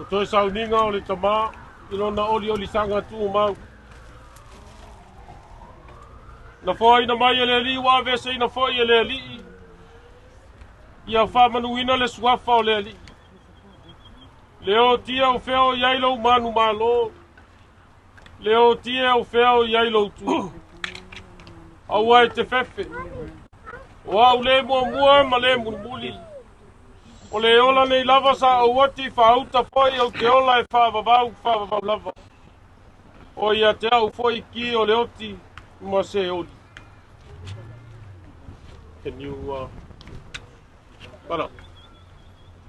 O toe sauniga o le tamā i lona oliolisaga tumau. Na foaina mai e le Alii ua aveeseina foi e le Alii. Ia faamanuina le suafa o le Alii. Le otia o fea o i ai lou manumalo. Le otia o fea o i ai lou tu. Aua e te fefe. O au le muamua ma le mulimuli. O le ola nei lava sa ou oti faauta foi ou te ola e faavavau faavavau lava. O ia te au foi ki o le oti ma se oli. Can you, Bara,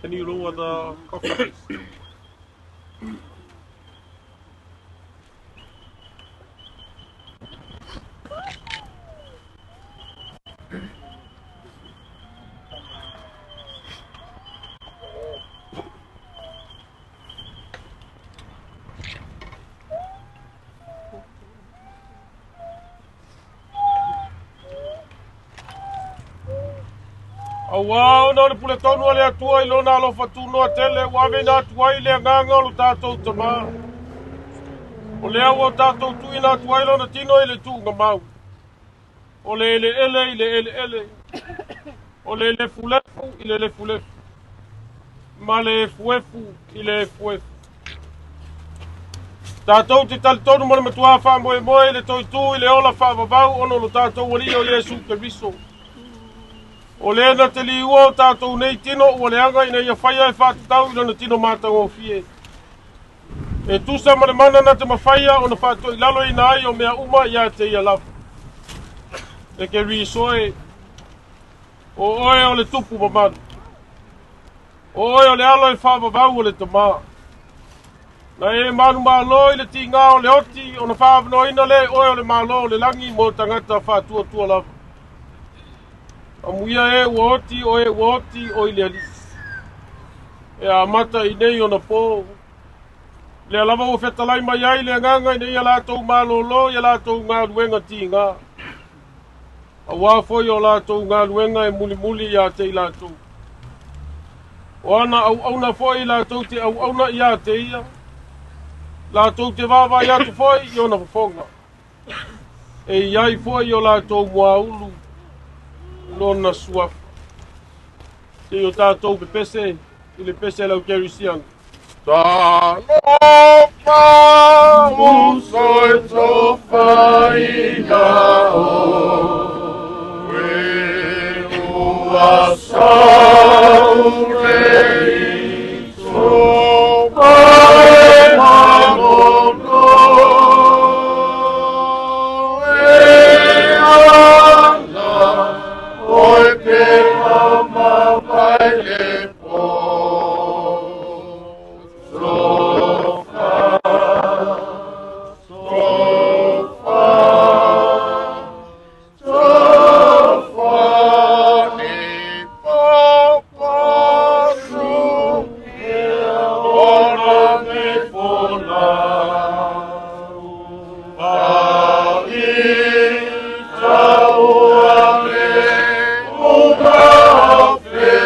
can you lower the coffee, please? Auā ona o le pule tonu a le Atua i lona alofa tunoa tele ua aveina atu ai le agaga o lo tatou Tamā. O lea ua tatou tuuina atu ai lona tino i le tuuga mau. O le eleele i le eleele, o le lefulefu i le lefulefu, ma le efuefu i le efuefu. Tatou te talitonu ma le matuā faamoemoe i le toitū i le ola faavavau ona o lo tatou Alii o Iesu Keriso. O lea na te liua o tatou nei tino ua leaga ina ia faia e faatatau i lona tino matagofie. E tusa ma le mana na te mafaia ona faatoilaloina ai o mea uma ia te ia lava. E Keriso e, o oe o le tupu mamalu. O oe o le alo e faavavau o le tamā. Na e manumalo i le tigā o le oti, ona faaavanoaina lea e oe o le Malo o le lagi mo tagata faatuatua lava. Amuia e ua oti o e ua oti o i le Alii. E amata i nei ona pō. Lea lava ua fetalai mai ai le agaga ina ia latou malōlō i a latou galuega tigā. Auā foi o latou galuega e mulimuli iā te i latou. O ana auauna foi latou te auauna iā te ia, latou te vaavaai atu foi i ona fofoga. E i ai foi o latou muaulu lona suafa. Se i o tatou pepese i le pese a le aukerisiana. Talofa uso e tofaina oe ua saulei so pae malolo e ana oe ke amapai le po. Sofa, sofa, sofa, ni papa su ona me fola. Pa i taua me uma fe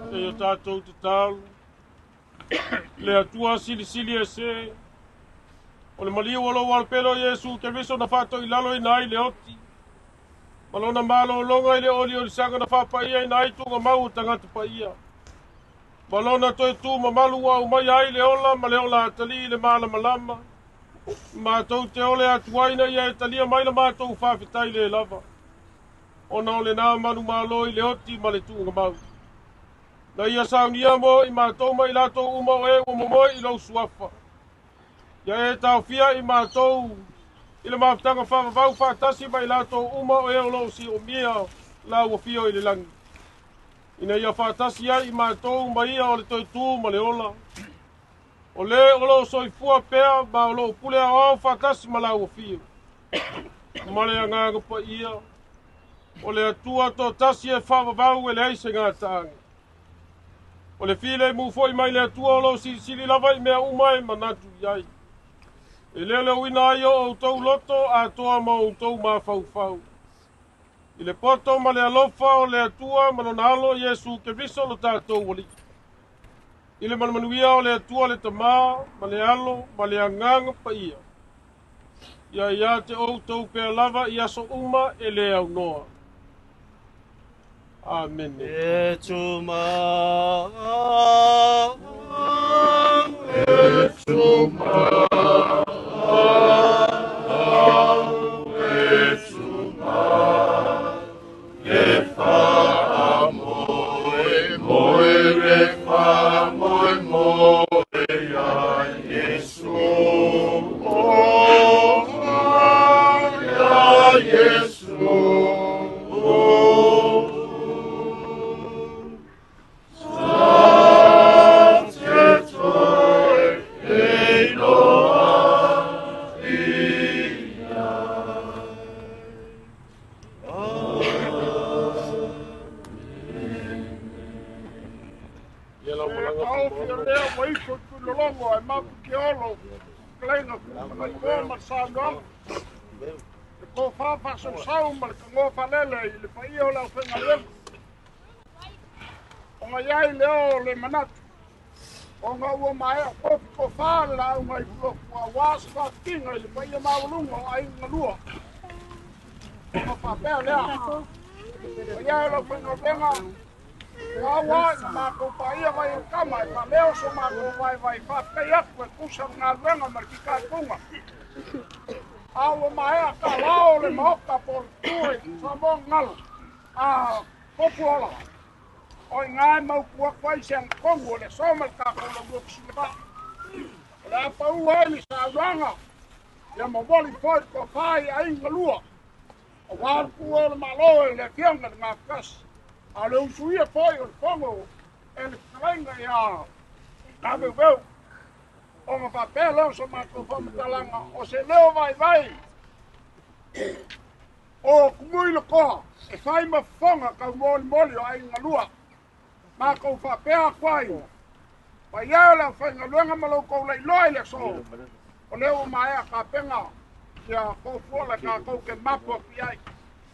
Se i o tatou tatalo, le Atua silisili ese, o le maliu o lou alopele o Iesu Keriso na faatoilaloina ai le oti, ma lona malologa i le oliolisaga na faapaiaina ai tugamau o tagata paia. Ma lona toe tū mamalu ua aumaia ai le ola ma le ola atalii i le malamalama. Matou te ole atu ai ina ia e talia mai la matou faafetai le lava. Ona o lena manumalo i le oti ma le tuugamau. Na ia saunia mo i matou ma i latou uma o e ua momoe i lou suafa. Ia e taofia i matou i le mafutaga faavavau faatasi ma i latou uma o e o lo o siomia la ua fio i le lagi. Ina ia faatasi ai i matou ma ia o le toitū ma le ola. O le o lo o soifua pea ma o lo o pule aoao faatasi ma la ua fio. Ma le agaga paia. O le Atua toatasi e faavavau e leai se gataaga. O le filemu foi mai le Atua o loo silisili lava i mea uma e manatu i ai. E le leoina ai o outou loto atoa ma outou mafaufau. I le poto ma le alofa o le Atua ma lona alo Iesu Keriso lo tatou Alii. I le manumanuia o le Atua le Tamā ma le Alo ma le Agaga Paia. Ia ia te outou pea lava i aso uma e le aunoa. Amene. E tuma. E tuma. E tuma. E wha moe moe re wha moe moe ia Yesu. Oh, ia Yesu. Oh. Sa te toe e loa ia. Ia lau E malaga taofi o lea ua ifo i tuilologo ae mapu ke olo fetalaiga ku'umanaipoa ma le saunoaga le tofā faasausau ma le tagō faalele i le paia o le aufaigaluega ona i ai lea o le manatu ona ua maea tofi tofā le lauga i Fulofu auā se faafitiga i le paia maualuga o aiga galua ona faapea lea paia e o le aufaigaluega Aua ina matou paia vai o tama e faaleo so matou vaivai faafetai atu e tusa le galuega ma le fitaituga. A ua maea talao le maota po o le tua i Samoa galo a Tofuola o i ina e mautu atu ai se agatonu o le aso ma le tatou laulua fesiliva. O le a pau ai le saunoaga ia momoli foi le tofa i aiga lua aua le tuua o le Malo e le Afioga i le Gafatasi, a o le usuia foi o le Fono e le fetalaiga ia Taveuveu. Ona faapea lea o so matou faamatalaga, o se leo vaivai o Tumui le Toa e fai ma fofoga taumolimoli o aiga lua. Matou faapea atu ai, paia o le aufaigaluega ma lo outou lailoa i le aso, o lea ua maea tapena ia tofuola tatou te mapu atu i ai.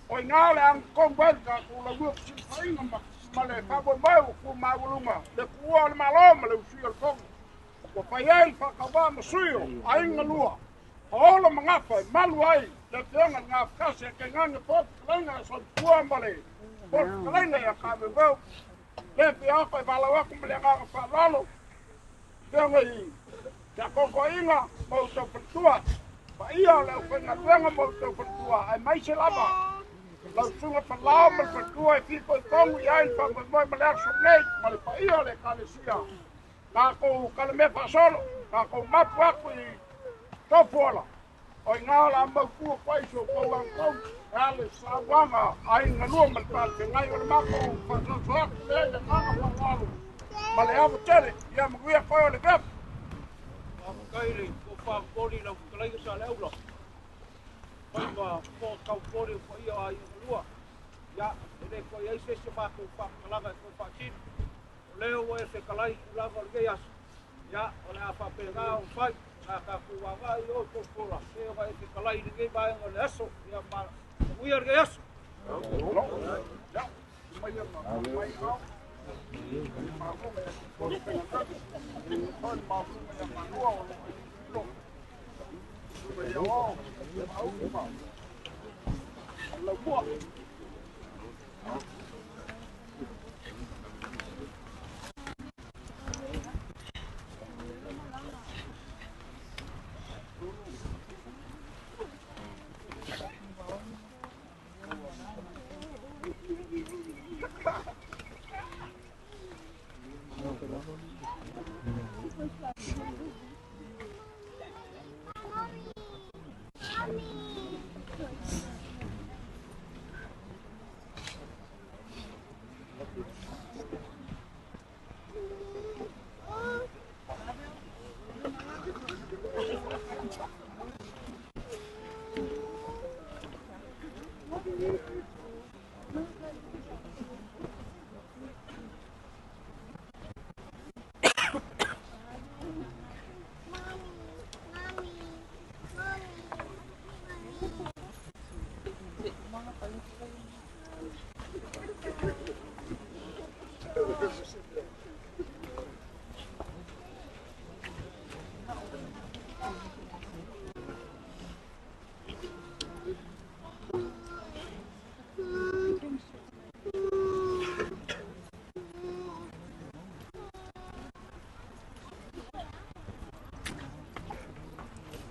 O i ina o le agatonu ai le tatou laulua fesilafaiga ma le faamoemoe ua tu maualuga le tuua o le Malo ma le usuia o le Fono. Ua fai ai le faatauvaa ma sui o aiga lua, paolo ma gafa e malu ai le Afioga i le Gafatasi ae tainane foi fetalaiga a Solifua ma le fetalaiga ia Taveuveu. Le fia atu e valaau atu ma le agaga faaaloalo Afioga i feakoakoaiga ma outou faletua, paia o le aufaigaluega ma outou faletua, aemaise lava lau susuga Falao ma le faletua e fitoitonu i ai le faamoemoe ma le aso nei ma le paia o le Ekalesia. Tatou kalemea faasolo, tatou mapu atu i Tofuola, o i ina o le a mautu atu ai so outou agatonu e ala i sauaga aiga lua ma le talafeagai. O le matou faasoaso atu lea i le agaga faaaloalo ma le ava tele. Ia manuia koe o le vepu. Faafetai le tofa poli lau fetalaiga sa le aula. Fai ma po tau poli o paia o aiga lua. Ia, e le toe i ai se isi o matou faamatalaga e toe faatino. O lea ua e fetalai i tulaga o lenei aso. Ia, o le a faapena ona fai. O le a tatou agai i o Tofuola. Pei ona e fetalai i lenei vaega o le aso. Ia, ma manuia lenei aso. Ia, mai ma mai au. Maualuga ia foi le maualuga ia malua o lo o ilo. Ia o, maua ma laumua.